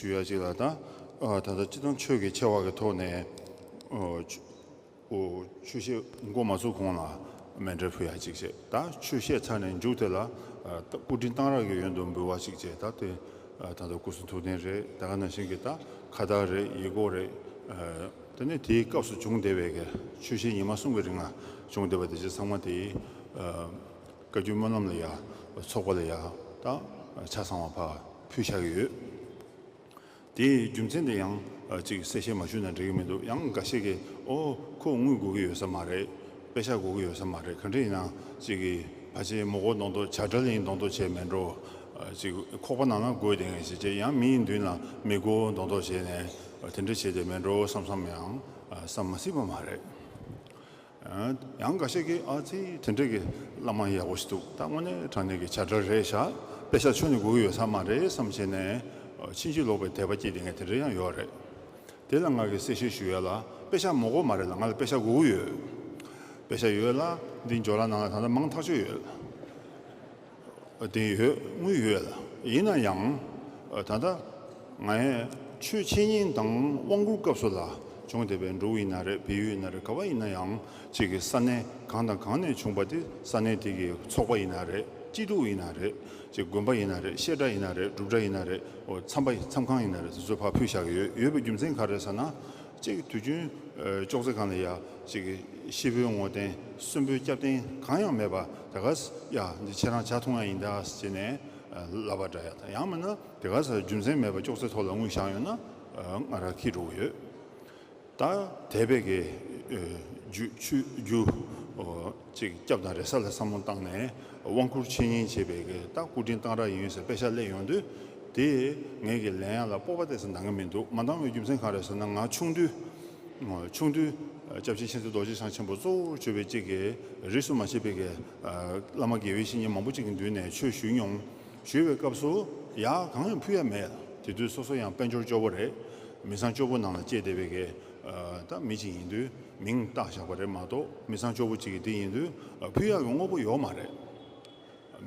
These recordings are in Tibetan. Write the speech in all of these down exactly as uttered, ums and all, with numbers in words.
ཞུ་ཡ་ཅིག་ལ། ད་ཨ་ད་ལྟ་སྤྱིར་བཏང་ཆོས་ཀྱི་ཆེ་བ་གི་ཐོག་ནས་ཨོ་ཆོས་ཨོ་ཆོས་བཤད་འགོ་མ་ཚུགས་གོང་ལ་མཎྜལ་ཕུལ་ཡ་ཅིག་བྱས། ད་ཆོས་བཤད་ཚར་ནས་མཇུག་དེ་ལ་ཨ་ད་སྐུ་ཕྲེང་གཏང་རག་གི་ཡོན་དུ་འབུལ་བ་ཅིག་བྱས། ད་དེ་ཨ་ད་ལྟ་སྐུ་གསུང་ཐུགས་རྟེན་རེད། ད་ག་ནང་བཞིན་གྱི་ད་ཁ་བཏགས་རེད། ཡིག་མགོ་རེད། ཨ་དེ་ནས་དེའི་སྐབས་སུ་བྱུང་བསྡད་པའི་གི་ཆོས་བཤད་ཉི་མ་གསུམ་གྱི་རིང་ལ་བྱུང་བསྡད་པ་དེ་ཚོ་ཚང་མ་དེ་ཨ་བཀའ་བརྒྱུད་སྨོན་ལམ་ལ་ཡ་ཚོགས་པ་ལ་ཡ་ད་ཆ་ཚང་བ་ཕར་ཕུལ་བཞག་གི་ཡོད། དེའི་རྒྱུ་མཚན་དེ་ཡང་ཨ་ཅིག་གསལ་བཤད་མ་ཞུས་ན་འགྲིག་གི་མི་འདུག། ཡང་འགའ་ཤས་ཀྱིས་ཨོ་ཁོ་དངུལ་དགོས་ཀྱི་ཡོད་ས་མ་རེད། པེ་ཤག་དགོས་ཀྱི་ཡོད་ས་མ་རེད། ག་འདྲ་ཡིན་ན་ཅིག་གིས་ཕལ་ཆེར་མི་དགོས་མདོག་མདོག་བྱ་བྲལ་ཡིན་མདོག་མདོག་བྱས་མེད་འགྲོ། ཨ་ཅིག་ཁོག་པ་ནང་ན་དགོས་བསྡད་མཁན་ཞིག་བྱས། ཡང་མིའི་མདུན་ལ་མི་དགོས་མདོག་མདོག་བྱས་ནས་ཨ་དེ་འདྲ་བྱས་བསྡད་མེད་འགྲོ་བསམ་བསམ་ཡང་ཨ་བསམ་མ་སྲིད་པ་མ་རེད། ཡང་འགའ་ཤས་ཀྱིས་ཨ་ཙི་དེ་འདྲས་ཀྱི་བླ་མ་ཡག་པོ་ཞིག་འདུག། ད་དངོས་གནས་དྲང་གནས་ཀྱི་བྱ་བྲལ་རེད་ཤག། པེ་ཤག་ཁྱོན་ནས་དགོས་ཀྱི་ཡོད་ས་མ་རེད་བསམ་བྱས་ནས་ཕྱིན་ཅི་ལོག་པའི་དད་པ་སྐྱེས་བསྡད་མཁན་དེ་འདྲ་ཡང་ཡོད་རེད། དེ་ལ་ང་གིས་གསལ་བཤད་ཞུ་ཡ་ལ། པེ་ཤག་མ་དགོས་མ་རེད་ལ། ང་ལ་པེ་ཤག་དགོས་ཀྱི་ཡོད། པེ་ཤག་ཡོད་ལ། འདི་འཇོག་ལ་ནང་ལ་ད་ལྟ་མང་ཐག་ཆོད་ཡོད། དེ་ཡོད། དངུལ་ཡོད་ལ། ཡིན་ན་ཡང་ད་ལྟ་ངས་ཆོས་འཆད་ཉན་དང་དབང་བསྐུར་སྐབས་སུ་ལ་བྱུང་བསྡད་པའི་འབྲུ་ཡིན་ན་རེད། བལ་ཡུལ་ཡིན་ན་རེད། ག་བ་ཡིན་ན་ཡང་ཅིག་གི་ས་གནས་གང་དང་གང་ནས་བྱུང་པ་དེ་ས་གནས་དེ་གི་ཚོགས་པ་ཡིན་ན་རེད། སྐྱིད་སྡུག་ཡིན་ན་རེད། ཅིག་དགོན་པ་ཡིན་ན་རེད། བཤད་གྲྭ་ཡིན་ན་རེད། སྒྲུབ་གྲྭ་ཡིན་ན་རེད། འོ་མཚམས་པ་མཚམས་ཁང་ཡིན་ན་རེད། དེ་ཚོ་ཕར་ཕུལ་བཞག་གི་ཡོད། ཡོད་པའི་རྒྱུ་མཚན་ག་རེ་ཟེར་ན། གཅིག་དུས་རྒྱུན་ཨ་ཅོག་ཙེ་སྒང་ལ་ཡ་གཅིག་ཤི་བོའི་ངོ་རྟེན་གསོན་པོའི་སྐྱབས་རྟེན་གང་ཡང་མེད་པ་དེ་ག་ས་ཡ་འདི་ཁྱེད་རང་ཇ་འཐུང་ཡ་ཡིན་ད་ཟེར་ནས་ཨ་ལབ་པ་འདྲ་ཡ་དང་། ཡང་མིན་ན་དེ་ག་ས་རྒྱུ་མཚན་མེད་པ་ཅོག་ཙེ་ཐོག་ལ་དངུལ་བཞག་ཡོད་ན་ཨ་ང་རང་འཁྱེར་འགྲོ་གི་ཡོད། ད་དད་པའི་གི་ཨ་རྒྱུ་ཆོས་རྒྱུ་ཨོ་གཅིག་སྐྱབས་དང་རེ་ས་ལ་བསམ་བློ་བཏང་ནས་དབང་བསྐུར་འཆད་ཉན་བྱེད་པའི་གི་ད་སྐུ་ཕྲེང་གཏང་རག་ཡིན་ཟེར་པེ་ཤག་སླེབས་ཡོང་དུས། དེ་ངེད་ཀྱི་ལན་ཡག་ལ་སྤོབས་པ་ཏོག་ཙམ་འདང་གི་མི་འདུག། མ་འདང་བའི་རྒྱུ་མཚན་གང་རེད་ཟེར་ན། ང་ཆུང་དུས་ཆུང་དུས་སྐྱབས་རྗེ་མཁྱེན་བརྩེ་རྡོ་རྗེ་འཆང་ཆེན་པོ་གཙོ་བོར་གྱུར་པའི་གཅིག་གི་རིས་སུ་མ་ཆད་པའི་གི་བླ་མ་དགེ་བའི་བཤེས་གཉེན་མང་པོ་གཅིག་གི་མདུན་ནས་ཆོས་ཞུས་མྱོང་། ཞུས་པའི་སྐབས་སུ་ཡག་གང་ཡང་ཕུལ་ཡ་མེད། དེ་དུས་སོ་སོ་ཡང་དཔལ་འབྱོར་སྐྱོ་བོ་རེད། མི་ཚང་སྐྱོ་བོ་ནང་ལ་སྐྱེས་བསྡད་པའི་གི་ད་མི་གཅིག་ཡིན་དུས། མིང་བཏགས་བཞག་པ་རེད་མ་གཏོགས། མི་ཚང་སྐྱོ་བོ་གཅིག་གི་དེ་ཡིན་དུས་ཕུལ་ཡག་གི་དངོས་པོ་ཡོད་མ་རེད།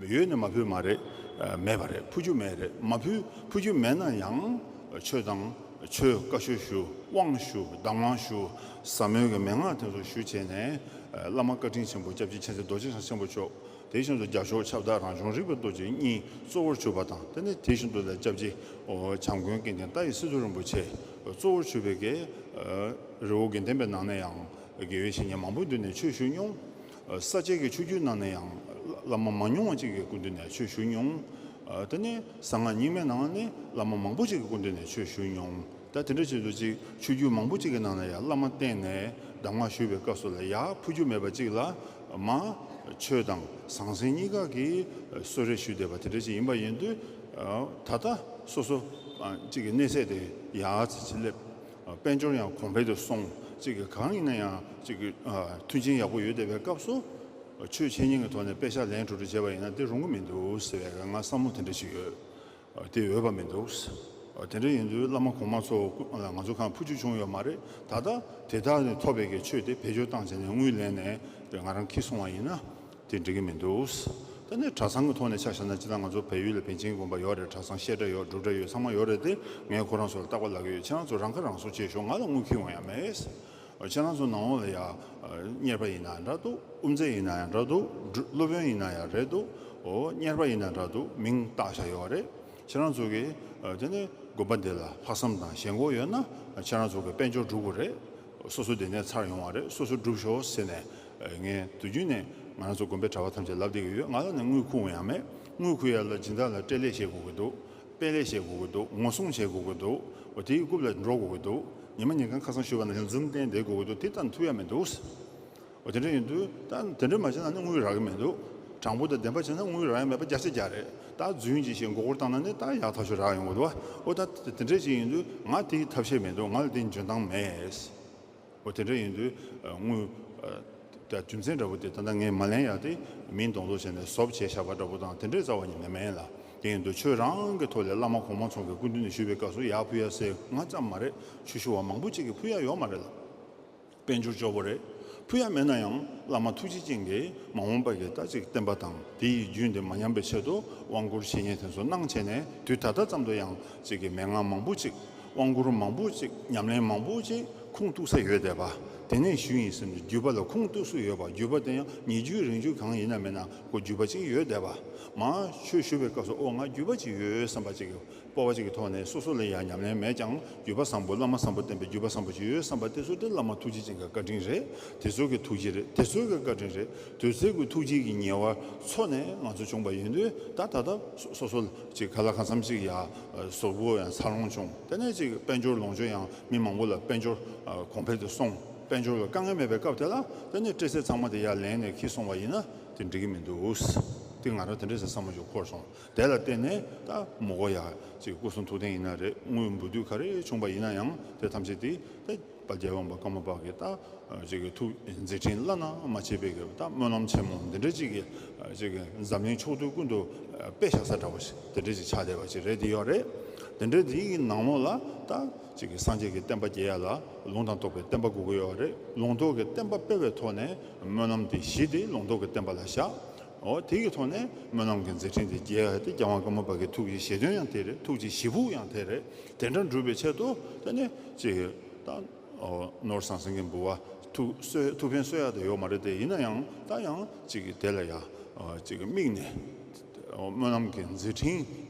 ཡོད་ནས་མ་ཕུལ་མ་རེད། ཨ་མེད་པ་རེད། ཕུལ་རྒྱུ་མེད་རེད། མ་ཕུལ། ཕུལ་རྒྱུ་མེད་ན་ཡང་ཆོས་དང་ཆོས་བཀའ་ཆོས་ཞུ། དབང་ཞུ། གདམས་ངག་ཞུ། ཟབ་མོའི་གི་མན་ངག་དེ་ཚོ་ཞུ་བྱས་ནས་ཨ་བླ་མ་བཀའ་དྲིན་ཆེན་པོ་སྐྱབས་རྗེ་མཁྱེན་བརྩེ་རྡོ་རྗེ་འཆང་ཆེན་པོ་མཆོག། དེ་བཞིན་དུ་རྒྱ་ཤོག་ཁྱབ་བདག་རང་བྱུང་རིག་པའི་རྡོ་རྗེ་གཉིས་གཙོ་བོར་གྱུར་པ་དང་། དེ་ནས་དེ་བཞིན་དུ་ལ་སྐྱབས་རྗེ་ཨོ་བྱམས་མགོན་སྐལ་ལྡན་ཏཱ་ཡི་སི་ཏུ་རིན་པོ་ཆེ་གཙོ་བོར་གྱུར་པའི་གི་ཨ་རི་བོ་དགེ་ལྡན་པའི་ནང་ནས་ཡང་དགེ་བའི་བཤེས་གཉེན་མང་པོའི་མདུན་ནས་ཆོས་ཞུས་མྱོང་། ས་སྐྱའི་གི་ཆོས་བརྒྱུད་ནང་ནས་ཡང་བླ་མ་མང་ཉུང་བ་གཅིག་གི་སྐུ་མདུན་ནས་ཆོས་ཞུས་མྱོང་། དེ་ནས་གསང་སྔགས་རྙིང་མའི་ནང་ནས་བླ་མ་མང་པོ་གཅིག་གི་སྐུ་མདུན་ནས་ཆོས་ཞུས་མྱོང་། ད་དེ་འདྲ་བྱེད་དུས་གཅིག་ཆོས་བརྒྱུད་མང་པོ་གཅིག་གི་ནང་ནས་ཡང་བླ་མ་བསྟེན་ནས་གདམས་ངག་ཞུས་པའི་སྐབས་སུ་ལ་ཡག་ཕུལ་རྒྱུ་མེད་པ་གཅིག་ལ། མ་ཆོས་དང་ཟང་ཟིང་གཉིས་ཀ་གི་གསོལ་རས་ཞུས་བསྡད་པ་དེ་འདྲ་ཅིག་ཡིན་པ་ཡིན་དུས། ད་ལྟ་སོ་སོ་གཅིག་གི་གནས་ཚད་དེ་ཡག་ཙམ་ཅིག་སླེབས། དཔལ་འབྱོར་ཡང་གོང་འཕེལ་དུ་སོང་། གཅིག་གི་གང་ཡིན་ན་ཡང་གཅིག་གི་མཐུན་རྐྱེན་ཡག་པོ་ཡོད་བསྡད་པའི་སྐབས་སུ། ཆོས་འཆད་ཉན་གྱི་ཐོག་ནས་པེ་ཤག་ལན་གྲུ་གྲུ་བྱས་པ་ཡིན་ན་དེ་རུང་གི་མི་འདུག་ཟེར་བའི་ང་བསམ་བློ་དེ་འདྲ་ཞིག་ཡོད། དེ་འོས་པ་མི་འདུག། དེ་འདྲ་ཡིན་དུས་བླ་མ་གོང་མ་ཚོ་ལ་ང་ཚོ་གང་ཕུལ་རྒྱུ་བྱུང་ཡོད་མ་རེད། ད་ལྟ་དེ་དག་ནས་ཐོབ་པའི་གི་ཆོས་དེ་བེད་སྤྱོད་བཏང་བྱས་ནས་དངུལ་ལེན་ནས་དེ་ང་རང་འཁྱེར་སོང་བ་ཡིན་ན། དེ་འགྲིག་གི་མི་འདུག། ད་ནི་གྲྭ་ཚང་གི་ཐོག་ནས་ཆ་བཞག་ན། སྤྱིར་བཏང་ང་ཚོ་བལ་ཡུལ་ལ་པཎ་ཆེན་དགོན་པ་ཡོད་རེད། གྲྭ་ཚང་བཤད་གྲྭ་ཡོད། སྒྲུབ་གྲྭ་ཡོད། ཚང་མ་ཡོད་རེད་དེ། ངས་ཁོ་རང་ཚོ་ལ་རྟག་པར་ལབ་ཀྱི་ཡོད། ཁྱེད་རང་ཚོ་རང་ཁ་རང་གསོ་བྱེད་ཤོག། ང་ལ་དངུལ་འཁྱེར་འོང་ཡ་མེད། ཁྱེད་རང་ཚོ་ནང་ལོགས་ལ་ཡ་གཉེར་པ་ཡིན་ན་ཡང་འདྲ་འདུག། དབུ་མཛད་ཡིན་ན་ཡང་འདྲ་འདུག། སློབ་དཔོན་ཡིན་ན་ཡང་རེད་འདུག། འོ་གཉེར་པ་ཡིན་ན་འདྲ་འདུག། མིང་བཏགས་བཞག་ཡོད་རེད། ཁྱེད་རང་ཚོ་གིས་དེ་ནས་དགོན་པ་འདི་ལ་ལྷག་བསམ་དང་ཞེན་ཁོག་ཡོད་ན། ཁྱེད་རང་ཚོ་གི་དཔལ་འབྱོར་འགྲུབ་དགོས་རེད། སོ་སོ་འདི་ནས་ཚར་ཡོང་བ་རེད། སོ་སོ་སྒྲུབ་ཤོག་ཟེར་ནས། ངས་དུས་རྒྱུན་ནས་ང་རང་ཚོ་དགོན་པའི་གྲྭ་པ་ཐམས་ཅད་ལབ་བསྡད་ཀྱི་ཡོད། ང་ལ་ནི་དངུལ་ཁུར་འོང་ཡ་མེད། དངུལ་ཁུར་ཡ་ལ་སྦྱིན་བདག་ལ་སྤྲེལ་ལད་བྱེད་དགོས་ཀྱི་འདུག། དཔེ་ལད་བྱེད་དགོས་ཀྱི་འདུག། ངོ་སྲུང་བྱེད་དགོས་ཀྱི་འདུག། འོ་དེའི་རྐུབ་ལ་འགྲོ་དགོས་ཀྱི་འདུག། ཉི་མ་ཉིན་གང་ཁ་སང་ཞུས་པ་ནང་བཞིན་འཛུམ་བསྟན་བསྡད་དགོས་ཀྱི་འདུག། དེ་ལྟར་ཐུབ་ཡ་མི་འདུག། འོ་དེ་འདྲ་ཡིན་དུས་ད་དེ་འདྲ་མ་བྱས་ན་ནི་དངུལ་རག་གི་མི་འདུག། དྲང་པོ་དང་བདེན་པ་བྱས་ན་དངུལ་རག་ཡ་མེད་པ་བརྒྱ་ཆ་བརྒྱ་རེད། ད་རྫུན་གྱིས་བཤད་མགོ་སྐོར་བཏང་ན་ནི་ད་ཡག་ཐག་ཆོད་རག་ཡོང་གི་འདུག་བ། འོ་ད་དེ་འདྲ་ཞིག་ཡིན་དུས་ང་དེའི་ཐབས་ཤེས་མི་འདུག། ང་ལ་དེའི་འཇོན་ཐང་མེད། འོ་དེ་འདྲ་ཡིན་དུས་དངུལ་ད་རྒྱུ་མཚན་འདྲ་པོ་དེ་ད་ལྟ་ངས་མ་ལེན་ཡ་དེ་མིང་མདོག་མདོག་བྱས་ནས་ཟོབ་བྱས་བཞག་པ་འདྲ་པོ་དང་དེ་འདྲའི་རྩ་བ་ཉིད་ནས་མེད་ལ། དེ་ཡིན་དུས་ཆོས་རང་གི་ཐོག་ལས་བླ་མ་གོང་མ་ཚོ་གི་སྐུ་མདུན་ནས་ཞུས་པའི་སྐབས་སུ་ཡར་ཕུལ་ཡ་ཟེར་ང་ཙམ་མ་རེད། ཆོས་ཞུ་བ་མང་པོ་ཅིག་གིས་ཕུལ་ཡ་ཡོད་མ་རེད་ལ། དཔལ་འབྱོར་སྐྱོ་པོ་རེད། ཕུལ་ཡ་མེད་ན་ཡང་བླ་མ་ཐུགས་རྗེ་ཅན་གྱིས་མ་འོངས་པ་གི་ད་ཅིག་བསྟན་པ་དང་དེ་ཡི་རྒྱུན་དེ་མ་ཉམས་པའི་ཆེད་དུ་དབང་བསྐུར་བྱེད་མཁན་དེ་ཚོ་གནང་བྱས་ནས། དུས་ད་ལྟ་ཙམ་དུ་ཡང་ཅིག་གི་མན་ངག་མང་པོ་ཅིག་དབང་བསྐུར་མང་པོ་ཅིག་ཉམས་ལེན་མང་པོ་ཅིག་ཁུངས་གཏུགས་ས་ཡོད་བསྡད་པ། དེ་ནས་ཞུས་ཡིན་ཟེར་ནས་བརྒྱུད་པ་ལ་ཁུངས་གཏུགས་ས་ཡོད་པ། བརྒྱུད་པ་དེ་ཡང་ཉེ་བརྒྱུད་རིང་བརྒྱུད་གང་ཡིན་ན་མིན་ན་ཁོ་བརྒྱུད་པ་ཅིག་ཡོད་བསྡད་པ། མ་ཆོས་ཞུ་བའི་སྐབས་སུ་ཨོ་ང་བརྒྱུད་པ་ཅིག་ཡོད་བསམ་པ་ཅིག་གི་སྤོབས་པ་ཅིག་གི་ཐོག་ནས། སོ་སོ་ལ་ཡང་ཉམས་ལེན་མེད་ཀྱང་བརྒྱུད་པ་བཟང་པོ། བླ་མ་བཟང་པོ་བསྟེན་པའི་བརྒྱུད་པ་བཟང་པོ་ཅིག་ཡོད་བསམ་པ་དེ་ཚོ་དེ་བླ་མ་ཐུགས་རྗེ་ཅན་གྱི་བཀའ་དྲིན་རེད། དེ་ཚོ་གི་ཐུགས་རྗེ་རེད། དེ་ཚོ་གི་བཀའ་དྲིན་རེད། དེ་ཚོ་གི་ཐུགས་རྗེ་གི་ཉེ་བར་མཚོན་ནས་ང་ཚོ་བྱུང་བ་ཡིན་དུས། ད་ད་ལྟ་སོ་སོ་ལ་ཅིག་ག་ལ་གང་འཚམ་ཅིག་ཡ་གཟུགས་པོ་ཡང་འཚར་ལོངས་བྱུང་། དེ་ནས་ཅིག་དཔལ་འབྱོར་ལོངས་སྤྱོད་ཡང་མི་མང་པོ་ལ་དཔལ་འབྱོར་གོང་འཕེལ་དུ་སོང་། དཔལ་འབྱོར་ལ་དཀའ་ངལ་མེད་པའི་སྐབས་དེ་ལ་དེ་ནས་སྤྲད་ཚད་ཚང་མ་དེ་ཡར་ལེན་ནས་འཁྱེར་སོང་བ་ཡིན་ན་དེ་འགྲིག་གི་མི་འདུག། དེ་ང་རང་དེ་འདྲ་ཟེར་བསམ་བློ་ཞིག་འཁོར་སོང་། དེ་ལ་བརྟེན་ནས་ད་མོ་གོ་ཡ་ཅིག་སྐུ་གསུང་ཐུགས་རྟེན་ཡིན་ན་རེད། དངུལ་འབུལ་དུས་ག་རེ་བྱུང་བ་ཡིན་ན་ཡང་དེ་ཐམས་ཅད་དེ་ད་དཔལ་རྒྱལ་བ་པདྨ་དཀར་མོ་པ་གི་ད་ཅིག་གི་ཐུགས་མཛད་འཕྲིན་བླ་ན་མ་མཆིས་པའི་གི་ད་སྨོན་ལམ་ཆེན་མོ་འདི་འདྲ་ཅིག་གི་ཅིག་གི་འཛམ་གླིང་ཕྱོགས་དུས་ཀུན་ཏུ་དཔེ་བཞག་ས་འདྲ་བ་ཞིག་དེ་འདྲ་ཅིག་ཆགས་བསྡད་པ་ཅིག་རེད། དེ་ཡོད་རེད། དེ་འདྲ་དེའི་ནང་ལོགས་ལ་ད་ཅིག་གི་སངས་རྒྱས་ཀྱི་བསྟན་པ་རྒྱས་ཡ་ལ་ལུང་དང་རྟོགས་པའི་བསྟན་པ་དགོས་ཀྱི་ཡོད་རེད། ལུང་རྟོགས་ཀྱི་བསྟན་པ་སྤེལ་བའི་ཐོག་ནས་སྨོན་ལམ་དེ་གཞི་དེ་ལུང་རྟོགས་ཀྱི་བསྟན་པ་ལ་བཞག་འོ་དེ་གི་ཐོག་ནས་སྨོན་ལམ་གྱི་མཛད་འཕྲིན་དེ་རྒྱས་ཡ་དེ་རྒྱལ་དབང་ཀརྨ་པ་གི་ཐུགས་ཀྱི་བཞེད་དོན་ཡང་དེ་རེད། ཐུགས་ཀྱི་བཞེད་ཕུགས་ཡང་དེ་རེད། དེ་འདྲ་འགྲུབ་པའི་ཆེད་དུ་དེ་ནས་ཅིག་ད་ནོར་ཟང་ཟིང་གི་འབུལ་བ། ཐུགས་གསོལ་ཐུགས་ཕན་གསོལ་ཡག་དེ་ཡོད་མ་རེད། དེ་ཡིན་ན་ཡང་ད་ཡང་ཅིག་གི་དེ་ལ་ཡ་ཅིག་གི་དམིགས་ནས་སྨོན་ལམ་གྱི་མཛད་འཕྲིན་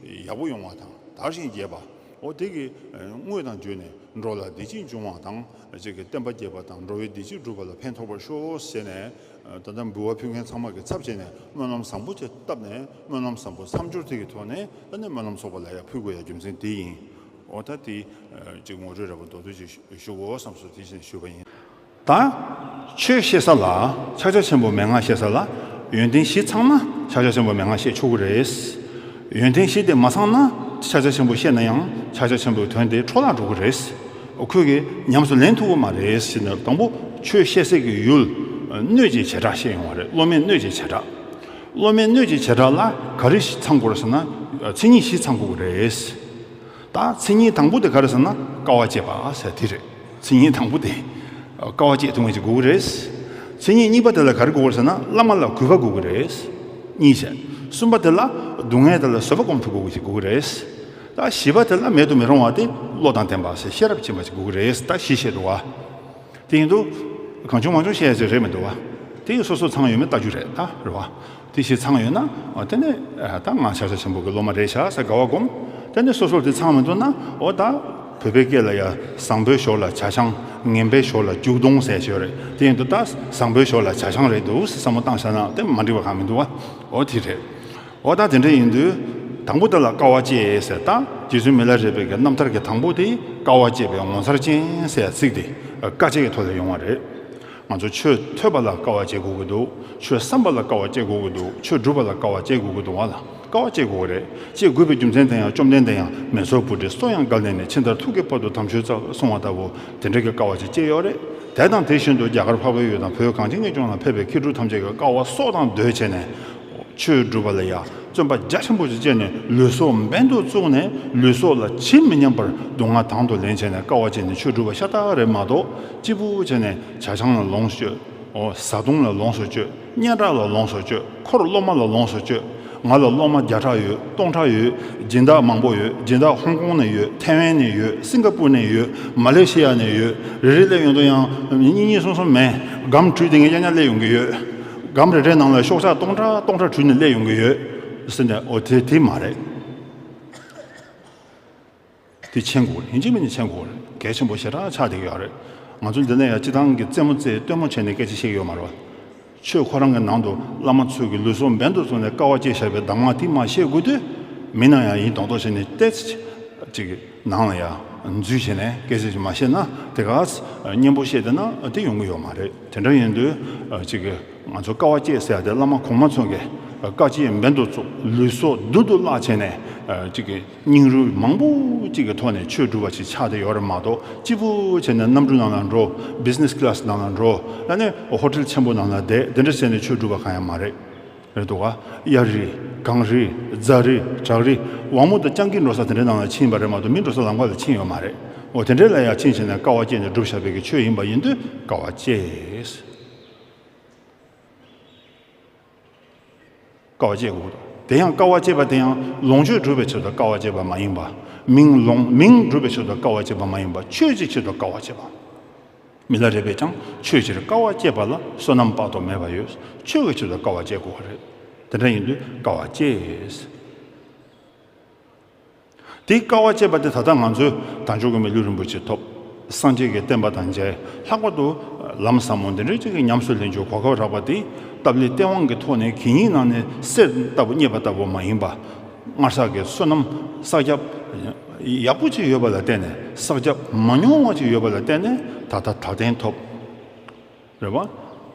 ཡག་པོ་ཡོང་བ་དང་དར་ཞིང་རྒྱས་པ། འོ་དེ་གི་དངོས་དང་བརྒྱུད་ནས་འགྲོ་ལ་བདེ་སྐྱིད་འབྱུང་བ་དང་། ཅིག་གི་བསྟན་པ་རྒྱས་པ་དང་འགྲོ་བའི་བདེ་སྐྱིད་འགྲུབ་པ་ལ་ཕན་ཐོགས་པར་ཤོག་ཟེར་ནས། ད་ལྟ་འབུལ་བ་ཕུལ་མཁན་ཚང་མ་གི་ཚབ་བྱས་ནས་སྨོན་ལམ་བཟང་པོ་ཅིག་བཏབ་ནས། སྨོན་ལམ་བཟང་པོ་མཚམས་སྦྱོར་དེ་གི་ཐོག་ནས་ད་ནི་སྨོན་ལམ་ཚོགས་པ་ལ་ཡང་ཕུལ་དགོས་ཡ་རྒྱུ་མཚན་དེ་ཡིན། འོ་ད་དེ་ཅིག་ངོ་སྤྲོད་འདྲ་པོ་མདོར་བསྡུས་ཅིག་ཞུ་དགོས་བསམ་སོང་། དེ་བཞིན་ཞུས་པ་ཡིན། ད་ཆོས་བཤད་ས་ལ་ཕྱག་རྒྱ་ཆེན་པོ་མན་ངག་བཤད་ས་ལ་ཡོན་ཏན་བཞི་ཚང་ན་ཕྱག་རྒྱ་ཆེན་པོ་མན་ངག་བཤད་ཆོག་གི་རེད། ཡོན་ཏན་བཞི་དེ་མ་ཚང་ན་ཕྱག་རྒྱ་ཆེན་པོ་བཤད་ན་ཡང་ཕྱག་རྒྱ་ཆེན་པོའི་དོན་དེ་འཕྲོ་བརླག་འགྲོ་གི་རེད། ཁོས་གི་ཉམས་སུ་ལེན་ཐུབ་ཀྱི་མ་རེད་ཟེར་ནས། དང་པོ་ཆོས་བཤད་སའི་གི་ཡུལ་སྣོད་ཀྱི་བྱེ་བྲག་བཤད་ཡོང་བ་རེད། སློབ་མའི་སྣོད་ཀྱི་བྱེ་བྲག་སློབ་མའི་སྣོད་ཀྱི་བྱེ་བྲག་ལ་ག་རེ་ཚང་དགོས་རེད་ཟེར་ན། མཚན་ཉིད་བཞི་ཚང་དགོས་ཀྱི་རེད། ད་མཚན་ཉིད་དང་པོ་དེ་ག་རེ་ཟེར་ན་དཀའ་བ་སྤྱད་པ་ཟེར་དེ་རེད། མཚན་ཉིད་དང་པོ་དེ་དཀའ་བ་སྤྱད་ཐུབ་མཁན་ཅིག་དགོས་ཀྱི་རེད། མཚན་ཉིད་གཉིས་པ་དེ་ལ་ག་རེ་དགོས་ཀྱི་རེད་ཟེར་ན་བླ་མ་ལ་གུས་པ་དགོས་ཀྱི་རེད། གཉིས་བྱས། གསུམ་པ་དེ་ལ་སྡུག་བསྔལ་དེ་ལ་བཟོད་པ་སྒོམ་ཐུབ་དགོས་ཀྱི་ཅིག་དགོས་ཀྱི་རེད། ད་བཞི་པ་དེ་ལ་མེད་དུ་མི་རུང་བ་དེ་བློ་དང་ལྡན་པ་ཟེར་ཤེས་རབ་ཅན་པ་ཅིག་དགོས་ཀྱི་རེད། ད་བཞི་བཤད་འདུག་བ། དེ་ཡིན་དུས་གང་བྱུང་མང་བྱུང་བཤད་ཡ་ཅིག་རེད་མི་འདུག་བ། དེ་ཡི་སོ་སོ་ཚང་ཡོད་མེད་ལྟ་རྒྱུ་རེད། ད་རེད་བ། དེ་བཞི་ཚང་ཡོད་ན། འོ་དེ་ནས་ཨ་ད་ང་ཕྱག་རྒྱ་ཆེན་པོ་གི་སློབ་མ་རེད་ཤག་ཟེར་དགའ་བ་སྒོམ། དེ་ནས་སོ་སོར་དེ་ཚང་མི་འདུག་ན། འོ་ད་བོད་པའི་སྐད་ལ་ཡ་བཟང་པོའི་ཞོར་ལ་ཇ་ཆང་། ངན་པའི་ཞོར་ལ་རྒྱུག་དོང་ཟེར་ཞོར་རེད། དེ་ཡིན་དུས་ད་བཟང་པོའི་ཞོར་ལ་ཇ་ཆང་རེད་འདུག་ཟེར་བསམ་བློ་བཏང་བཞག་ན་དེ་མ་འགྲིག་པ་གང་མི་འདུག་བ། འོ་དེ་རེད། འོ་ད་དེ་འདྲ་ཡིན་དུས། དང་པོ་དེ་ལ་དཀའ་བ་སྤྱད་ཟེར། ད་རྗེ་བཙུན་མི་ལ་རས་པའི་གི་རྣམ་ཐར་གྱི་དང་པོ་དེ་དཀའ་བ་སྤྱད་པའི་ངོ་མཚར་ཅན་ཟེར་ཡ་ཚིག་དེ་དཀའ་སྤྱད་ཀྱི་ཐོག་ལ་ཡོང་བ་རེད། ང་ཚོ་ཆོས་ཐོས་པ་ལ་དཀའ་བ་སྤྱད་དགོས་ཀྱི་འདུག་ཆོས་བསམ་པ་ལ་དཀའ་བ་སྤྱད་དགོས་ཀྱི་འདུག་ཆོས་སྒྲུབ་པ་ལ་དཀའ་བ་སྤྱད་དགོས་ཀྱི་འདུག་བ་ལ། དཀའ་བ་སྤྱད་དགོས་རེད། སྤྱད་དགོས་པའི་རྒྱུ་མཚན་དེ་ཡང་བཅོམ་ལྡན་འདས་ཡང་མེ་སོར་བུ་ཊའི་སོ་ཡང་བཀལ་ནས་ནས་ཕྱི་མཐར་ཐུག་གི་བར་དུ་དམ་ཆོས་སྩལ་གསུང་བ་ལྟ་བུ་དེ་འདྲ་གི་དཀའ་བ་ཅིག་སྤྱད་ཡོད་རེད། དེ་དང་དེ་བཞིན་དུ་རྒྱ་གར་འཕགས་པའི་ཡུལ་དང་བོད་གངས་ཅན་གྱི་ལྗོངས་ལ་ཕེབས་པའི་མཁས་གྲུབ་ཐམས་ཅད་ཀྱིས་དཀའ་བ་སྲོག་དང་བསྡོས་བྱས་ནས། ཆོས་སྒྲུབ་པ་ལ་ཡང་བརྩོན་པ་རྒྱ་ཆེན་པོ་ཞིག་བསྐྱེད་ནས་ལུས་སྲོག་འབེན་དུ་བཙུགས་ནས། ལུས་སྲོག་ལ་ཇི་མི་སྙམ་པར་སྡུག་བསྔལ་དང་དུ་ལེན་བྱས་ནས་དཀའ་བ་སྤྱད་ནས་ཆོས་སྒྲུབ་པ་ཤ་སྟག་རེད་མ་གཏོགས། སྐྱིད་པོ་བྱས་ནས་ཇ་ཆང་ལ་ལོངས་སྤྱོད། འོ་བཟའ་བཏུང་ལ་ལོངས་སུ་སྤྱོད། སྙན་གྲགས་ལ་ལོངས་སུ་སྤྱོད། འཁོར་སློབ་མ་ལ་ལོངས་སུ་སྤྱོད། ང་ལ་སློབ་མ་བརྒྱ་ཕྲག་ཡོད། སྟོང་ཕྲག་ཡོད། སྦྱིན་བདག་མང་པོ་ཡོད། སྦྱིན་བདག་ཧོང་ཀོང་ནས་ཡོད། ཐའེ་ཝན་ནས་ཡོད། སིང་ག་པུར་ནས་ཡོད། མ་ལེ་ཤི་ཡ་ནས་ཡོད། རེ་རེ་སླེབས་ཡོང་དུས་ཡང་གཉིས་གཉིས་གསུམ་གསུམ་མིན། སྒམ་དྲུག་དེ་ངས་ཉག་ཉག་སླེབས་ཡོང་གི་ཡོད། སྒམ་རེ་རེའི་ནང་ལ་ཤོག་ཆག་སྟོང་ཕྲག་སྟོང་ཕྲག་དྲུད་ནས་སླེབས་ཡོང་གི་ཡོད་ཟེར་ནས། འོ་དེ་དེ་མ་རེད། དེ་མཁྱེན་དགོས་རེད། ཡིན་གཅིག་མིན་གཅིག་མཁྱེན་དགོས་རེད། གལ་ཆེན་པོ་ཞེ་དྲག་ཆགས་བསྡད་ཀྱི་ཡོད་རེད། ང་ཚོ་འདི་ནས་ཡང་སྤྱི་བཏང་གི་རྩེད་མོ་རྩེ་སྟོན་མོ་བྱས་ནས་སྐད་ཆ་བཤད་ཀྱི་ཡོད་མ་རེད་བ། ཆོས་ཁོ་རང་གི་ནང་དུ་བླ་མ་ཚོས་ཀྱི་ལུས་སྲོག་འབེན་དུ་བཙུགས་ནས་དཀའ་བ་སྤྱད་བཞག་པའི་གདམས་ངག་དེ་མར་བཤད་དགོས་དུས། མི་ནང་ཡང་ཡིན་མདོག་མདོག་བྱས་ནས་ཏོག་ཙམ་ཅིག་ནང་ལ་ཡང་འཛུལ་བྱས་ནས་སྐད་ཆ་ཅིག་མ་བཤད་ན། དེ་ག་སྙན་པོ་བཤད་བསྡད་ན་དེ་ཡོང་གི་ཡོད་མ་རེད། དེ་འདྲ་ཡིན་དུས་ཅིག་གི་ང་ཚོ་དཀའ་བ་སྤྱད་ཟེར་ཡ་དེ་བླ་མ་གོང་མ་ཚོ་གིས་དཀའ་སྤྱད་འབེན་དུ་བཙུགས། ལུས་སྲོག་རྡུལ་དུ་བརླག་བྱས་ནས་ཅིག་གི་སྙིང་རུས་མང་པོ་ཅིག་གི་ཐོག་ནས་ཆོས་སྒྲུབ་པ་ཅིག་ཆགས་བསྡད་ཡོད་རེད་མ་གཏོགས། སྐྱིད་པོ་བྱས་ནས་གནམ་གྲུ་ནང་ལ་འགྲོ། བི་ཛི་ནེ་སི་ཀི་ལ་སི་ནང་ལ་འགྲོ། ཨ་ནི་ཧོ་ཊེལ་ཆེན་པོ་ནང་ལ་བསྡད། དེ་འདྲ་བྱས་ནས་ཆོས་སྒྲུབ་པ་གང་ཡང་མ་རེད། རེད་འདུག་ག་གཡའ་རི། གངས་རི། རྫ་རི། བྲག་རི། ཝང་མོ་དང་སྤྱང་ཀི་འགྲོ་ས་དེ་འདྲའི་ནང་ལ་ཕྱིན་པ་རེད་མ་གཏོགས། མི་འགྲོ་ས་ལམ་ཁ་ལ་ཕྱིན་ཡོད་མ་རེད། འོ་དེ་འདྲའི་ལ་ཡང་ཕྱིན་བྱས་ནས་དཀའ་བ་སྤྱད་ནས་སྒྲུབ་བཞག་པའི་གི་ཆོས་ཡིན་པ་ཡིན་དུས་དཀའ་བ་སྤྱད། དཀའ་བ་སྤྱད་དགོས་ཀྱི་འདུག་དེ་ཡང་དཀའ་བ་སྤྱད་པ་དེ་ཡང་ལོངས་སྤྱོད་སྒྲུབ་པའི་ཆེད་དུ་དཀའ་བ་སྤྱད་པ་མ་ཡིན་པ། མིང་ལོངས་མིང་སྒྲུབ་པའི་ཆེད་དུ་དཀའ་བ་སྤྱད་པ་མ་ཡིན་པ། ཆོས་ཀྱི་ཆེད་དུ་དཀའ་བ་སྤྱད་པ། མི་ལ་རས་པས་ཀྱང་ཆོས་ཕྱིར་དཀའ་བ་སྤྱད་པ་ལ་བསོད་ནམས་དཔག་ཏུ་མེད་པ་ཡོད། ཆོས་ཀྱི་ཆེད་དུ་དཀའ་བ་སྤྱད་དགོས་པ་རེད། དེ་འདྲ་ཡིན་དུས་དཀའ་བ་སྤྱད། དེའི་དཀའ་བ་སྤྱད་པ་དེ་ད་ལྟ་ང་ཚོས་དལ་འབྱོར་གྱི་མི་ལུས་རིན་པོ་ཆེ་ཐོབ། སངས་རྒྱས་ཀྱི་བསྟན་པ་དང་མཇལ། ལྷག་པར་དུ་ལམ་ཟབ་མོ་འདི་འདྲའི་ཅིག་གི་ཉམས་སུ་ལེན་རྒྱུའི་གོ་སྐབས་རག་པ་དེ་སྟབས་ལེགས་སྟེས་དབང་གི་ཐོག་ནས་གད་སྙིགས་ནང་ནས་གསེར་ལྟ་བུ་རྙེད་པ་ལྟ་བུ་མ་ཡིན་པ། སྔར་བསགས་ཀྱི་བསོད་ནམས་བསགས་རྒྱབ་ཡག་པོ་ཅིག་ཡོད་པ་ལ་བརྟེན་ནས། བསགས་རྒྱབ་མ་ཉུང་བ་ཅིག་ཡོད་པ་ལ་བརྟེན་ནས་ད་ལྟ་དལ་རྟེན་ཐོབ། རེད་བ།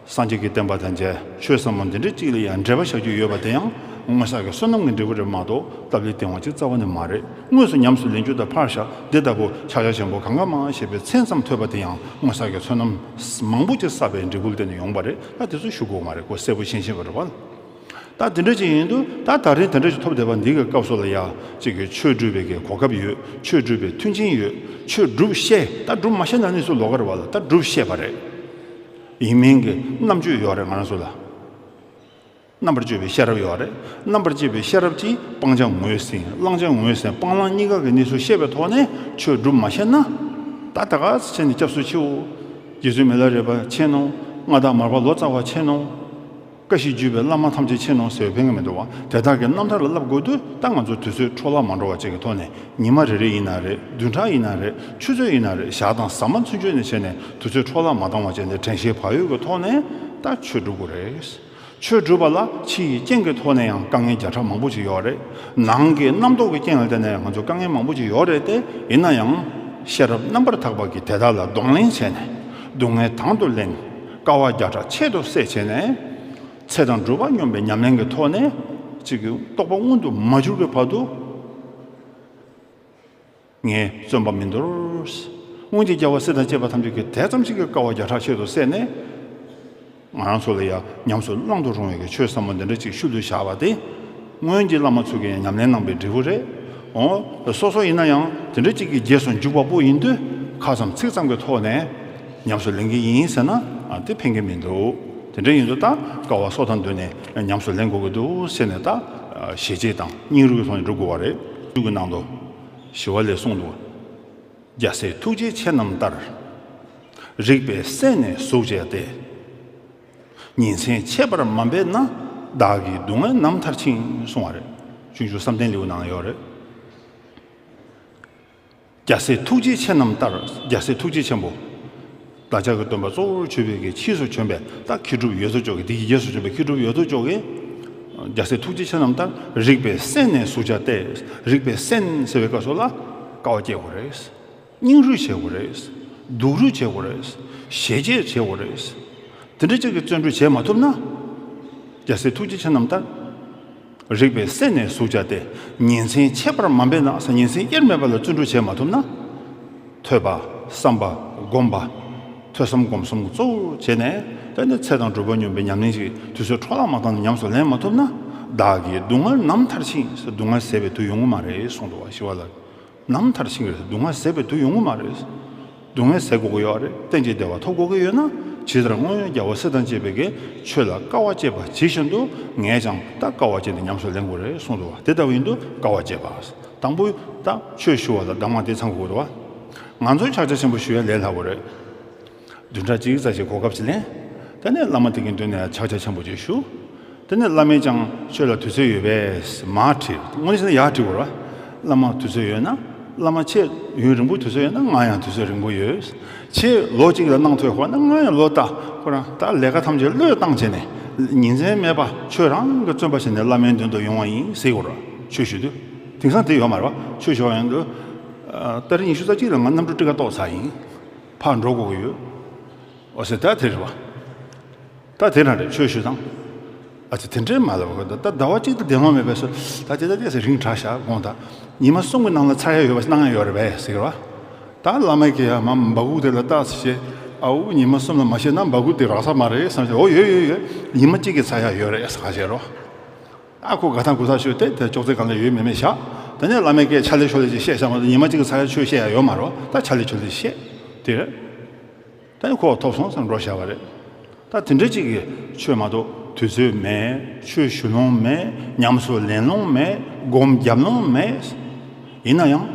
སངས་རྒྱས་ཀྱི་བསྟན་པ་དང་མཇལ། ཆོས་ཟབ་མོ་འདི་འདྲའི་ཅིག་ལ་ཡང་འབྲེལ་བ་བཞག་རྒྱུ་ཡོད་པ་དེ་ཡང་སྔོན་བསགས་ཀྱི་བསོད་ནམས་ཀྱི་འབྲས་བུ་རེད་མ་གཏོགས་སྟབས་ལེགས་སྟེས་དབང་ཅིག་རྩ་བ་ནས་མ་རེད། དངོས་སུ་ཉམས་སུ་ལེན་རྒྱུ་དང་ཕར་བཞག་འདི་ལྟ་བུ་ཕྱག་རྒྱ་ཆེན་པོ་གང་ག་མང་ཞེས་པའི་མཚན་ཙམ་ཐོས་པ་དེ་ཡང་སྔོན་བསགས་ཀྱི་བསོད་ནམས་མང་པོ་ཅིག་བསགས་པའི་འབྲས་བུ་ལ་བརྟེན་ནས་ཡོང་བ་རེད། ད་དེ་ཚོ་ཞུ་དགོས་མ་རེད། ཁོ་གསལ་པོ་ཤེས་ཤེས་པ་རེད་བ། ད་དེ་འདྲ་ཅིག་ཡིན་དུས་ད་ད་རེས་དེ་འདྲ་ཞིག་ཐོབ་བསྡད་པ་འདི་གི་སྐབས་སུ་ལ་ཡ་ཅིག་གི་ཆོས་སྒྲུབ་པའི་གི་གོ་སྐབས་ཡོད། ཆོས་སྒྲུབ་པའི་མཐུན་རྐྱེན་ཡོད། ཆོས་སྒྲུབ་ཤེས། ད་སྒྲུབ་མ་ཤེས་ན་ནི་སུ་ལོགས་ཀ་རེད་བ་ལ། ད་སྒྲུབ་ཤེས་པ་རེད། ཡིན་མིན་གྱི་རྣམ་དཔྱོད་ཡོད་རེད་ང་རང་ཚོ་ལ། རྣམ་པར་དཔྱོད་པའི་ཤེས་རབ་ཡོད་རེད། རྣམ་པར་དཔྱོད་པའི་ཤེས་རབ་ཀྱིས་སྤང་བྱ་ངོས་ཟིན། བླང་བྱ་ངོས་ཟིན། སྤང་བླང་གཉིས་ཀ་གི་གནས་ཚུལ་ཤེས་པའི་ཐོག་ནས་ཆོས་སྒྲུབ་མ་ཤེས་ན། ད་ད་ག་ཚེ་ནས་སྐྱབས་སུ་མཆིའོ། རྗེ་བཙུན་མི་ལ་རས་པ་མཁྱེན་ནོ། མངའ་བདག་མར་པ་ལོ་ཙཱ་བ་མཁྱེན་ནོ། བཀའ་བཞིན་བརྒྱུད་པའི་བླ་མ་ཐམས་ཅད་མཁྱེན་ནོ་ཟེར་བའི་ཕན་གྱི་མི་འདུག་བ། དེ་དག་གི་རྣམ་ཐར་ལ་བསླབ་དགོས་དུས་ད་ང་ཚོ་དུས་ཚོད་འཕྲོ་བརླག་མ་འགྲོ་བ་ཅིག་གི་ཐོག་ནས་ཉི་མ་རེ་རེ་ཡིན་ན་རེད། བདུན་ཕྲག་ཡིན་ན་རེད། ཆུ་ཚོད་ཡིན་ན་རེད། ཞག་དང་ཟ་མ་ཚུན་ཆོད་ནས་བྱས་ནས་དུས་ཚོད་འཕྲོ་བརླག་མ་བཏང་བ་བྱས་ནས་དྲན་ཤེས་བག་ཡོད་ཀྱི་ཐོག་ནས་ད་ཆོས་སྒྲུབ་དགོས་རེད། ཆོས་སྒྲུབ་པ་ལ་ཕྱི་ཡི་རྐྱེན་གྱི་ཐོག་ནས་ཡང་དཀའ་ངལ་བརྒྱ་ཕྲག་མང་པོ་ཅིག་ཡོད་རེད། ནང་གི་རྣམ་རྟོག་གི་རྐྱེན་ལ་བརྟེན་ནས་ང་ཚོ་དཀའ་ངལ་མང་པོ་ཅིག་ཡོད་རེད་དེ། ཡིན་ན་ཡང་ཤེས་རབ་རྣམ་པར་དག་པ་གིས་དེ་དག་ལ་གདོང་ལེན་བྱས་ནས་སྡུག་བསྔལ་དང་དུ་ལེན། དཀའ་བ་བརྒྱ་ཕྲག་ཆེད་དུ་བསལ་བྱས་ནས། ཚེ་དང་སྒྲུབ་པ་སྙོམས་པའི་ཉམས་ལེན་གྱི་ཐོག་ནས་ཅིག་གི་རྟོགས་པ་མངོན་དུ་མ་གྱུར་གྱི་བར་དུ་ངས་བརྩོན་པ་མི་འདོར། སྔོན་གྱི་རྒྱལ་བ་སྲས་དང་བཅས་པ་ཐམས་ཅད་ཀྱིས་དེ་ཙམ་ཞིག་གི་དཀའ་བ་བརྒྱ་ཕྲག་ཆེད་དུ་བསལ་ནས། ང་རང་ཚོ་ལ་ཡང་ཉམས་སུ་བླང་དུ་རུང་བའི་གི་ཆོས་ཟབ་མོ་འདི་འདྲ་ཅིག་ཤུལ་དུ་བཞག་པ་དེ། སྔོན་གྱི་བླ་མ་ཚོ་གིས་ཡང་ཉམས་ལེན་གནང་པའི་འབྲས་བུ་རེད། འོ། སོ་སོ་ཡིན་ན་ཡང་དེ་འདྲ་ཅིག་གི་རྗེས་སུ་འཇུག་པ་པོ་ཡིན་དུས་ཁ་ཙམ་ཚིག་ཙམ་གྱི་ཐོག་ནས་ཉམས་སུ་ལེན་གྱི་ཡིན་ཟེར་ན། ཨ། དེ་ཕན་གྱི་མི་འདུག་དེ་འདྲ་ཡིན་དུས་ད་དཀའ་བ་སྲོག་དང་བསྡོས་ནས་ཉམས་སུ་ལེན་དགོས་ཀྱི་འདུག་ཟེར་ནས་ད་ཞེ་བཅད་དང་སྙིང་རུས་ཀྱི་ཐོག་ནས་སྒྲུབ་དགོས་པ་རེད། མཇུག་གི་ནང་དུ་ཞི་བ་ལྷས་གསུངས་འདུག་རྒྱལ་སྲས་ཐུགས་རྗེ་ཆེ་རྣམས་ལྟར། རིག་པའི་སེམས་ནི་ཟུག་བྱས་ཏེ། ཉིན་མཚན་ཆད་པར་མ་འབད་ན། བདག་གི་སྡུག་བསྔལ་ནམ་མཐར་ཕྱིན། གསུངས་པ་རེད། སྤྱོད་འཇུག་བསམ་གཏན་ལེའུ་ནང་ཡོད་རེད། རྒྱལ་སྲས་ཐུགས་རྗེ་ཆེ་རྣམས་ལྟར། རྒྱལ་སྲས་ཐུགས་རྗེ་ཆེན་པོ། བདག་ཅག་གི་སྟོན་པ་གཙོ་བོར་གྱུར་པའི་གི་ཕྱིས་སུ་བྱོན་པའི་ད་མཁས་གྲུབ་ཡོད་དོ་ཅོག་གིས། དེ་གི་རྗེས་སུ་བྱོན་པའི་མཁས་གྲུབ་ཡོད་དོ་ཅོག་གིས། རྒྱལ་སྲས་ཐུགས་རྗེ་ཆེ་རྣམས་ལྟར་རིག་པའི་སེམས་ནི་ཟུག་བྱས་ཏེ། རིག་པའི་སེམས་ཟེར་བའི་སྐབས་སུ་ལ་དཀའ་བ་སྤྱད་དགོས་རེད། སྙིང་རུས་བྱེད་དགོས་རེད། སྡུག་རུས་བྱེད་དགོས་རེད། ཞེ་བཅད་བྱེད་དགོས་རེད། དེ་འདྲ་ཅིག་གི་བརྩོན་འགྲུས་བྱེད་མ་ཐུབ་ན། རྒྱལ་སྲས་ཐུགས་རྗེ་ཆེ་རྣམས་ལྟར། རིག་པའི་སེམས་ནི་ཟུག་བྱས་ཏེ། ཉིན་མཚན་ཆད་པར་མ་འབད་ན་ཟེར། ཉིན་མཚན་དབྱེར་མེད་པ་ལ་བརྩོན་འགྲུས་བྱེད་མ་ཐུབ་ན། ཐོས་པ། བསམ་པ། སྒོམ་པ། ཐོས་བསམ་སྒོམ་གསུམ་གཙོ་བོར་བྱས་ནས། དེ་ནས་ཚེ་དང་སྒྲུབ་པ་སྙོམས་པའི་ཉམས་ལེན་ཞིག་དུས་ཚོད་འཕྲོ་བརླག་མ་བཏང་ནས་ཉམས་སུ་ལེན་མ་ཐུབ་ན། བདག་གི་སྡུག་བསྔལ་ནམ་མཐར་ཕྱིན་ཟེར། སྡུག་བསྔལ་ཟད་པའི་དུས་ཡོང་གི་མ་རེད་གསུངས་འདུག་བ། ཞི་བ་ལྷ། ནམ་མཐར་ཕྱིན་གྱི་རེད། སྡུག་བསྔལ་ཟད་པའི་དུས་ཡོང་གི་མ་རེད། སྡུག་བསྔལ་ཟད་དགོས་ཀྱི་ཡོད་རེད། གཏན་གྱི་བདེ་བ་ཐོབ་དགོས་ཀྱི་ཡོད་ན། ཇི་ལྟར་སྔོན་རྒྱལ་བ་སྲས་དང་བཅས་པའི་གི་ཆོས་ལ་དཀའ་བ་སྤྱད་པ་ཇི་བཞིན་དུ། ངས་ཀྱང་ད་དཀའ་བ་སྤྱད་ནས་ཉམས་སུ་ལེན་དགོས་རེད་གསུངས་འདུག་བ། དེ་ལྟ་བུ་ཡིན་དུས་དཀའ་བ་སྤྱད་པ། དང་པོ་ད་ཆོས་ཞུ་བ་ལ་གདམས་ངག་དེ་ཚང་དགོས་འདུག་བ། ང་ཚོས་ཕྱག་རྒྱ་ཆེན་པོ་ཞུ་ཡ་ལས་སླ་པོ་རེད། བདུན་ཕྲག་གཅིག་ཙམ་ཞིག་གོ་སྐབས་ཅིག་ལེན། དེ་ནས་བླ་མ་དེ་གི་མདུན་ནས་ཕྱག་རྒྱ་ཆེན་པོ་ཅིག་ཞུ། དེ་ནས་བླ་མས་ཀྱང་ཁྱོད་ལ་དུས་ཚོད་ཡོད་པས་མར་དྲིས། དངོས་གནས་བྱས་ན་ཡར་དྲི་དགོས་རེད་བ། བླ་མ་དུས་ཚོད་ཡོད་ན། བླ་མ་ཁྱེད་ཡུན་རིང་པོ་དུས་ཚོད་ཡོད་ན། ང་ཡང་དུས་ཚོད་རིང་པོ་ཡོད། ཁྱེད་ལོ་གཅིག་ལ་གནང་ཐུབ་ཁོ་ན། ང་ཡང་ལོ་ལྟ། ཁོ་རང་ད་ལས་ཀ་ཐམས་ཅད་བློས་བཏང་བྱས་ནས། ཉིན་མཚན་མེད་པ་ཁྱོད་རང་གི་བརྩོན་པ་བྱས་ནས་བླ་མའི་མདུན་དུ་ཡོང་བ་ཡིན་ཟེར་དགོས་རེད་བ། ཆོས་ཞུ་དུས། དེང་སང་དེ་ཡོད་མ་རེད་བ། ཆོས་ཞུ་བ་ཡོང་དུས། ཨ། ཏ་རིག་ཉི་ཤུ་རྩ་གཅིག་ལ་ང་གནམ་གྲུ་ཊི་ཀེ་ཊི་ཏོག་ཙམ་ཡིན། ཕར་འགྲོ་དགོས་ཀྱི་ཡོད། འོ་ཟེར། ད་དེ་རེད་བ། ད་དེ་རང་རེད། ཆོས་ཞུ་སྟངས། ཨ་ཙི། དེ་འདྲའི་མ་ལབ་གོ། ད་ཟླ་བ་གཅིག་ཏུ་བདེ་བ་མེད་པས་སོ། ད་དེ་ད་དེ་ཟེར་རིང་དྲགས་ཤག་དགོངས་དག་ཉི་མ་གསུམ་གྱི་ནང་ལ་ཚར་ཡ་ཡོད་པ་གནང་ཡ་ཡོད་རེད་པས་ཟེར་གི་རེད་བ། ད་བླ་མ་གིས་ཡ་མ་འབའ་ཁུག་དེ་ལ་ལྟ་ཟེར་བྱས། ཨའུ། ཉི་མ་གསུམ་ལ་མ་བཤད་ན་འབའ་ཁུག་དེ་རག་ས་མ་རེད་བསམ་བྱས། འོ། ཡོད་ཡོད་ཡོད། ཉི་མ་གཅིག་གིས་ཚར་ཡ་ཡོད་རེད་ཟེར་ག་བྱས་རོ། ཨ་ཁོ་དགའ་ཐང་དགའ་ཐང་ཤོད་དེ། དེ་ཅོག་ཙེ་སྒང་ལ་ཡོད་མེད་མེད་བཞག་དེ་ནས་བླ་མས་སྐད་ཆ་ལེ་ཤོ་ལེ་ཅིག་བཤད་བཞག་མ་གཏོགས། ཉི་མ་གཅིག་གི་ཚར་ཡ་ཆོས་བཤད་ཡ་ཡོད་མ་རེད་བ། ད་ཆ་ལེ་ཆོ་ལེ་བཤད་དེ་རེད། ད་ནི་ཁོ་ཐོབ་སོང་བསམ་འགྲོ་བཞག་པ་རེད། ད་དེ་འདྲ་ཅིག་གི་ཆོས་མ་གཏོགས། དུས་ཚོད་མེད། ཆོས་ཞུ་ལོང་མེད། ཉམས་སུ་ལེན་ལོང་མེད། སྒོམ་རྒྱབ་ལོང་མེད། ཡིན་ན་ཡང་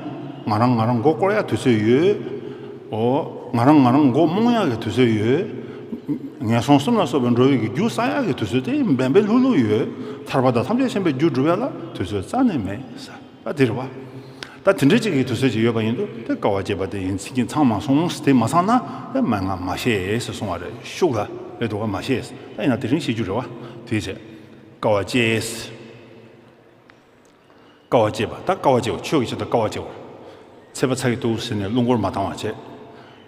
ང་རང་ང་རང་མགོ་སྐོར་ཡ་དུས་ཚོད་ཡོད། འོ། ང་རང་ང་རང་མགོ་རྨོངས་ཡག་གི་དུས་ཚོད་ཡོད། ངན་སོང་གསུམ་ལ་སོགས་པའི་འགྲོ་བའི་གི་རྒྱུ་བསགས་ཡག་གི་དུས་ཚོད་དེ་འབད་འབད་ལྷུག་ལྷུག་ཡོད། ཐར་པ་དང་ཐམས་ཅད་མཁྱེན་པའི་རྒྱུ་སྒྲུབ་ཡག་ལ་དུས་ཚོད་རྩ་ནས་མེད་ཟེར། ད་དེ་རེད་བ། ད་དེ་འདྲའི་ཅིག་གི་དུས་ཚོད་ཅིག་ཡོད་པ་ཡིན་དུས་དེ་དཀའ་བ་སྤྱད་པ་དེ་ཡིན་ཚིག་གིན་ཚང་མ་སོང་དེ་མ་ཚང་ན་དེ་མན་ངག་མ་ཤེས་ཟེར་གསུང་བ་རེད། ཤུགས་ལ་རེད་འདུག་ག་མ་ཤེས། ད་ཡིན་ན་དེ་རིང་ཤེས་རྒྱུ་རེད་བ། དེའི་ཚེ། དཀའ་བ་སྤྱད། དཀའ་བ་སྤྱད་པ། ད་དཀའ་བ་སྤྱད་པ། ཆོས་ཀྱི་ཆེད་དུ་དཀའ་བ་སྤྱད་པ། ཚད་པ་ཚ་གི་འདུག་ཟེར་ནས་རླུང་འཁོར་མ་བཏང་བ་བྱས།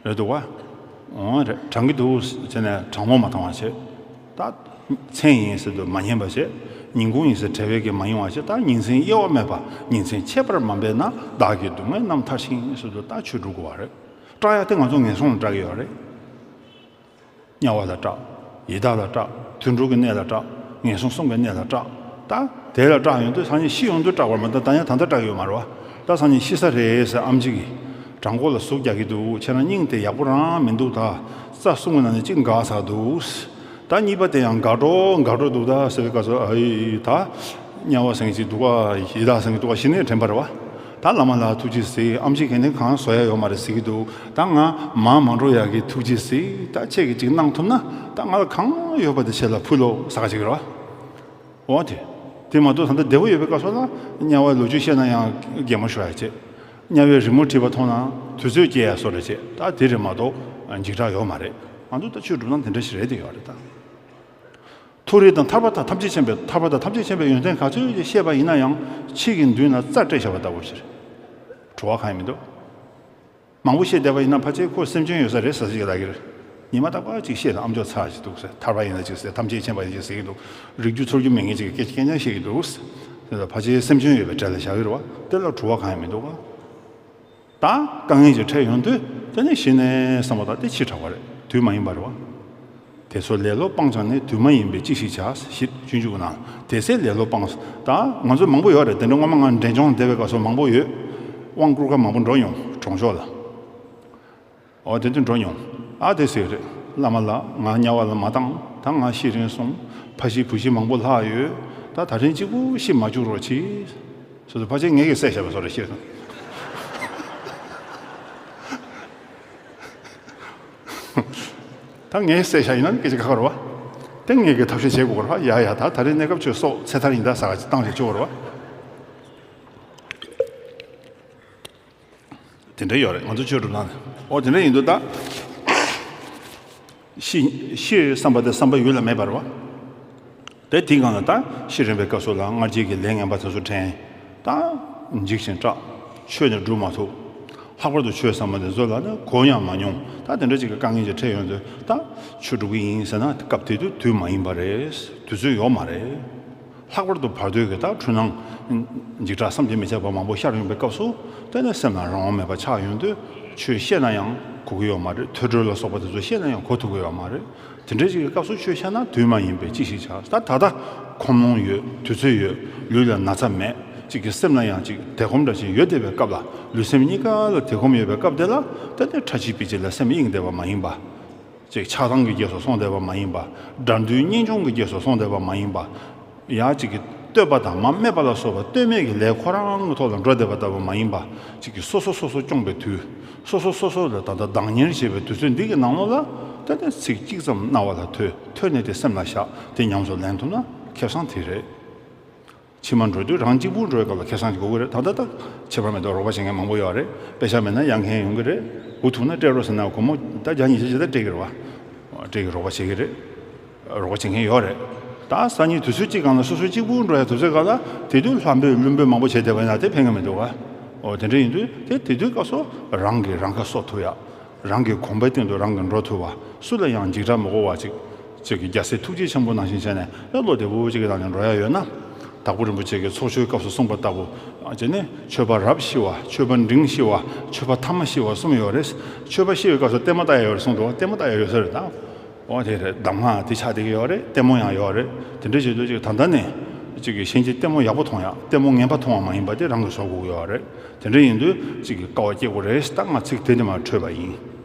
རེད་འདུག་བ། འོ་རེད། གྲང་གི་འདུག་ཟེར་ནས་གྲང་མོ་མ་བཏང་བ་བྱས། ད་མཚན་ཡིན་ཟེར་དུས་མ་ཉན་པ་བྱས། ཉིན་གུང་ཡིན་ཟེར་བྲེལ་བའི་གི་མ་ཡོང་བ་བྱས། ད་ཉིན་མཚན་དབྱེ་བ་མེད་པ། ཉིན་མཚན་ཆད་པར་མ་འབད་ན། བདག་གི་སྡུག་བསྔལ་རྣམས་ཐར་ཞིང་ཟེར་དུས་ད་ཆོས་སྒྲུབ་དགོས་བ་རེད། སྐྲག་ཡ་དེ་ང་ཚོ་ངན་སོང་ལ་སྐྲག་གི་ཡོད་རེད། དམྱལ་བ་ལ་སྐྲག། ཡི་དྭགས་ལ་སྐྲག། དུད་འགྲོ་གི་གནས་ལ་སྐྲག། ངན་སོང་གསུམ་གྱི་གནས་ལ་སྐྲག། ད་དེ་ལ་སྐྲག་ཡོང་དུས་སང་ཉིན་ཤི་ཡོང་དུས་སྐྲག་པར་མ་གཏོགས་ད་ཡང་ད་ལྟ་སྐྲག་ཡོད་མ་རེད་བ། ད་སང་ཉིན་ཤི་ས་རེད་ཟེར་ཨམ་ཆི་གིས་བྲང་ཁོག་ལ་ཟུག་རྒྱག་གི་འདུག་ཁྱེད་རང་སྙིང་དེ་ཡག་པོ་རང་མི་འདུག་ད་རྩ་གསུམ་གྱི་ནང་ནས་གཅིག་འགག་ཚར་འདུག་ད་གཉིས་པ་དེ་ཡང་འགག་འགྲོ་འགག་འགྲོ་འདུག་ད་ཟེར་བའི་སྐབས་སུ་ཨ་ཡི་ད། དམྱལ་བ་ཟེར་མཁན་ཅིག་འདུག་ག་ཡི་དྭགས་ཟེར་མཁན་འདུག་ག་ཞི་གནས་དྲན་པ་རེད་བ། ད་བླ་མ་ལགས་ཐུགས་རྗེ་གཟིགས། ཨམ་ཆི་གིས་ནི་གང་བཟོ་ཡ་ཡོད་མ་རེད་ཟེར་གྱི་འདུག་ད་ང་མར་མ་འགྲོ་ཡག་གི་ཐུགས་རྗེ་གཟིགས། ད་ཁྱེད་ཀྱིས་ཅིག་གནང་ཐུབ་ན་ད་ང་ལ་གང་ཡོད་པ་དེ་ཁྱེད་ལ་ཕུལ་ལོ་ཟེར་ག་ཅིག་རེད་བ། འོ་དེ། དེ་མ་གཏོགས་ད་ལྟ་བདེ་པོ་ཡོད་པའི་སྐབས་སུ་ལ་དམྱལ་བའི་ལོ་རྒྱུས་བཤད་ན་ཡང་གད་མོ་ཤོར་ཡ་བྱེད། དམྱལ་བའི་རི་མོ་བྲིས་པ་མཐོང་ན་དུས་ཚོད་སྐྱེལ་ཡ་བཟོ་འདྲ་བྱེད། ད་དེ་རེད་མ་གཏོགས་འཇིགས་སྐྲག་ཡོད་མ་རེད། ང་ཚོ་ད་ཆོས་སྒྲུབ་སྟངས་དེ་འདྲ་ཞིག་རེད་དེ་ཡོད་རེད་ད། མཐོ་རིས་དང་ཐར་པ་དང་ཐམས་ཅད་མཁྱེན་པའི། ཐར་པ་དང་ཐམས་ཅད་མཁྱེན་པའི་ཡོན་ཏན་ག་ཚོད་ཅིག་བཤད་པ་ཡིན་ན་ཡང་ཁྱེད་ཀྱི་མདུན་ལ་རྩྭ་སྤྲད་བཞག་པ་ལྟ་བུ་ཞིག་རེད། བྲོ་བ་གང་ཡང་མི་འདུག་མང་པོ་བཤད་བསྡད་པ་ཡིན་ན་ཕལ་ཆེར་ཁོ་སེམས་ཅན་ཡོད་ས་རེད་ཟེར་ཞིག་ལབ་ཀྱི་རེད། ཉི་མ་རྟག་པར་ཅིག་བཤད་དང་ཨ་མཆོག་ཚར་ཞིག་འདུག་ཟེར། ཐར་པ་ཡིན་ན་ཅིག་ཟེར། ཐམས་ཅད་མཁྱེན་པ་ཡིན་ཅིག་ཟེར་གྱི་འདུག་རིག་རྒྱུ་ཚོར་རྒྱུ་མེད་མཁན་ཅིག་གི་སྐད་ཆ་རྐྱང་རྐྱང་བཤད་ཀྱི་འདུག་ཟེར། ཕལ་ཆེར་སེམས་ཅན་ཡོད་པའི་གྲས་ལ་བཞག་གི་རེད་བ། དེ་ལ་བྲོ་བ་གང་ཡང་མི་འདུག་ག་ད་དཀའ་ངལ་ཅིག་འཕྲད་ཡོང་དུས་དེ་ནས་གཞི་ནས་བསམ་བློ་བཏང་སྟེ་ཕྱིས་དྲགས་པ་རེད། དུས་མ་ཡིན་པ་རེད་བ། དེ་ཚོ་ལེ་ལོ་སྤངས་ཀྱང་ནི། དུས་མ་ཡིན་པས་ཅི་ཞིག་བྱ། ཞེས་སྤྱོད་འཇུག་ནང་དེ་ཚེ་ལེ་ལོ་སྤངས། ད་ང་ཚོ་མང་པོ་ཡོད་རེད། དེ་འདྲ་སྔོན་མ་ང་འབྲས་ལྗོངས་བསྡད་པའི་སྐབས་སུ་མང་པོ་ཡོད། དབང་བསྐུར་ཁ་མང་པོ་འགྲོ་མྱོང་གྲོང་ཆོག་ལ། འོ་དེ་དུས་འགྲོ་མྱོང་། ཨ་དེ་ཟེར་རེད། བླ་མ་ལགས་ང་དམྱལ་བ་ལ་མ་བཏང་། ད་ང་ཤི་རན་སོང་། ཕ་གཞིས་བུ་གཞིས་མང་པོ་ལྷག་ཡོད། ད་ད་རིང་གཅིག་པུ་ཤི་མ་བཅུག་རོགས་གྱིས། སོ་སོ་ཕལ་ཆེར་ངེད་ཀྱིས་བསད་བཞག་པ་བཟོ་འདྲ་ཤི་སོང་། ད་ངས་བསད་བཞག་ཡིན་ན་སྐད་ཆ་ཁག་པོ་རེད་བ། དེ་ངས་ཀྱི་ཐབས་ཤེས་བྱེད་དགོས་རེད་བ། ཡ་ཡ་ད་ད་རེས་གནས་སྐབས་ཆོས་སྲོག་ཚེ་ཐར་ཡིན་ད་ཟེར་ག་ཅིག་བཏང་བྱས་ཆོག་རེད་བ། དེ་འདྲ་ཡོད་རེད། ང་ཚོ་ཆོས་སྒྲུབ་སྟངས་ནི། ཨོ་དེ་འདྲ་ཡིན་དུས་ད། ཤི་ཤི་བསམ་པ་དེ་བསམ་པ་ཡུལ་ལ་མེད་པ་རེད་བ། དེ་དེའི་སྒང་ལ་ད་ཤི་རན་པའི་སྐབས་སུ་ལ་སྔར་རྗེས་ཀྱི་ལས་ངན་པ་དེ་ཚོ་དྲན། ད་འཇིགས་ཤིང་སྐྲག་ཆོས་ནི་སྒྲུབ་མ་ཐུབ། ལྷག་པར་དུ་ཆོས་ཟེར་མཁན་དེ་ཚོ་ལ་ནི་གོ་ཡང་མ་མྱོང་། ད་དེ་འདྲ་ཅིག་གི་དཀའ་ངལ་ཅིག་འཕྲད་ཡོང་དུས་ད་ཆོས་སྒྲུབ་ཀྱི་ཡིན་ཟེར་ན་སྐབས་དེ་དུས་དུས་མ་ཡིན་པ་རེད། དུས་ཚོད་ཡོད་མ་རེད། ལྷག་པར་དུ་བར་དོའི་གི་ད་འཁྲུལ་སྣང་འཇིགས་སྐྲག་བསམ་གྱིས་མི་ཁྱབ་པ་མང་པོ་ཤར་ཡོང་པའི་སྐབས་སུ་དེ་ནི་སེམས་ལ་རང་དབང་མེད་པ་ཆགས་ཡོང་དུས་ཆོས་བཤད་ན་ཡང་གོ་གི་ཡོད་མ་རེད། ཐོས་གྲོལ་ལ་སོགས་པ་དེ་ཚོ་བཤད་ན་ཡང་གོ་ཐུབ་ཀྱི་ཡོད་མ་རེད། དེ་འདྲའི་ཅིག་གི་སྐབས་སུ་ཆོས་བཤད་ན་དུས་མ་ཡིན་པས་ཅི་ཞིག་བྱ། ད་ད་ལྟ་ཁོམ་ལོང་ཡོད། དུས་ཚོད་ཡོད། ལུས་ལ་ན་ཚ་མེད། ཅིག་གི་སེམས་ལ་ཡང་ཅིག་དལ་ཁོམ་འདྲ་ཞིག་ཡོད་བསྡད་པའི་སྐབས་ལ། ལུས་སེམས་གཉིས་ཀ་ལ་དལ་ཁོམ་ཡོད་པའི་སྐབས་དེ་ལ་ད་ནི་ཁྲ་ཆིལ་པིལ་ཆིལ་ལ་སེམས་གཡེང་བསྡད་པ་མ་ཡིན་པ། ཅིག་ཆགས་སྡང་གི་རྗེས་སུ་སོང་བསྡད་པ་མ་ཡིན་པ། དགྲ་འདུལ་གཉེན་སྐྱོང་གི་རྗེས་སུ་སོང་བསྡད་པ་མ་ཡིན་པ། ཡང་ཅིག་གི་བསྟོད་པ་དང་མ་སྨད་པ་ལ་སོགས་པ་བསྟོད་སྨད་ཀྱི་ལས་ཁོ་རང་གི་ཐོག་ལ་འགྲོ་བསྡད་པ་ལྟ་བུ་མ་ཡིན་པ། ཅིག་གི་སོ་སོ་སོ་སོ་སྐྱོང་པའི་དུས། སོ་སོ་སོ་སོ་ལ་ད་ལྟ་བདག་གཉེར་བྱེད་པའི་དུས་ཚོད་འདི་གི་ནང་ལོགས་ལ་ད་ནི་ཚིག་གཅིག་ཙམ་རྣ་བ་ལ་ཐོས། ཐོས་ནས་དེ་སེམས་ལ་བཞག་དེ་ཉམས་སུ་ལེན་ཐུབ་ན་ཁེ་བཟང་དེ་རེད། ཕྱི་མ་འགྲོ་དུས་རང་གཅིག་པུ་འགྲོ་བའི་སྐབས་ལ་ཁེ་བཟང་ཅིག་དགོས་ཀྱི་རེད། ད་ལྟ་ད་ཁྱད་པར་མེད་དུ་རོགས་པ་བྱེད་མཁན་མང་པོ་ཡོད་རེད། དཔེ་ཆ་མེད་ན་དབྱངས་མཁན་ཡོང་གི་རེད། འུ་ཐུག་ན་སྤྲད་རོགས་ཟེར་ན་སྒོར་མོ་ད་བརྒྱ་ཉི་ཤུ་ཅིག་ད་སྤྲད་ཀྱི་རེད་བ། སྤྲད་ཀྱི་རོགས་པ་བྱེད་ཀྱི་རེད། རོགས་པ་བྱེད་མཁན་ཡོད་རེད། ད་སང་ཉིན་དུས་ཚོད་གཅིག་སྒང་ལ་སོ་སོ་གཅིག་པུ་འགྲོ་ཡ་དུས་ཚོད་སྒང་ལ་དེ་དུས་ལྷ་འབོད་ཀླུ་འབོད་མང་པོ་བྱས་བསྡད་པ་ཡིན་ན་དེ་ཕན་གི་མི་འདུག་ག་འོ་དེ་འདྲ་ཡིན་དུས་དེ་དེ་དུས་སྐབས་སུ་རང་གིས་རང་ཁ་གསོ་ཐུབ་ཡ། རང་གི་གོམས་པའི་སྟེང་དུ་རང་གིས་འགྲོ་ཐུབ་པ། སུ་ལ་ཡང་འཇིགས་སྐྲག་མི་དགོས་པ་ཅིག་ཅིག་གི་རྒྱལ་སྲས་ཐུགས་རྗེ་ཆེན་པོ་ནང་བཞིན་བྱས་ནས་བློ་བདེ་པོ་ཅིག་གི་ནང་ནས་འགྲོ་ཡ་ཡོད་ན། དྭགས་པོ་རིན་པོ་ཆེ་གིས་ཚོགས་ཆོས་སྐབས་སུ་གསུངས་པ་ལྟ་བུ། ཨ་ཅེ་ནི་ཆོས་པ་རབ་ཤི་བ། ཆོས་པ་འབྲིང་ཤི་བ། ཆོས་པ་ཐ་མ་ཤི་བ་གསུམ་ཡོད་རེད། ཆོས་པ་ཤི་བའི་སྐབས་སུ་ལྟད་མོ་ལྟ་ཡ་ཡོད་རེད་གསུངས་འདུག་ལྟད་མོ་ལྟ་ཡ་ཡོད་ས་རེད་ད། འོ་དེ་རེད། གདམས་ངག་དེ་ཆགས་བསྡད་ཀྱི་ཡོད་རེད། ལྟད་མོ་ཡང་ཡོད་རེད། དེ་འདྲ་བྱེད་དུས་ཅིག་ད་ལྟ་ནས་ཅིག་གི་གཞན་གྱིས་ལྟད་མོ་ཡག་པོ་མཐོང་ཡ། ལྟད་མོ་ངན་པ་མཐོང་བ་མ་ཡིན་པ་དེ་རང་གིས་བཟོ་དགོས་ཀྱི་ཡོད་རེད། དེ་འདྲ་ཡིན་དུས་ཅིག་གི་དཀའ་བ་སྤྱད་དགོས་རེད། ད་ང་ཚིག་དེ་འདི་མར་འཕྲོས་པ་ཡིན།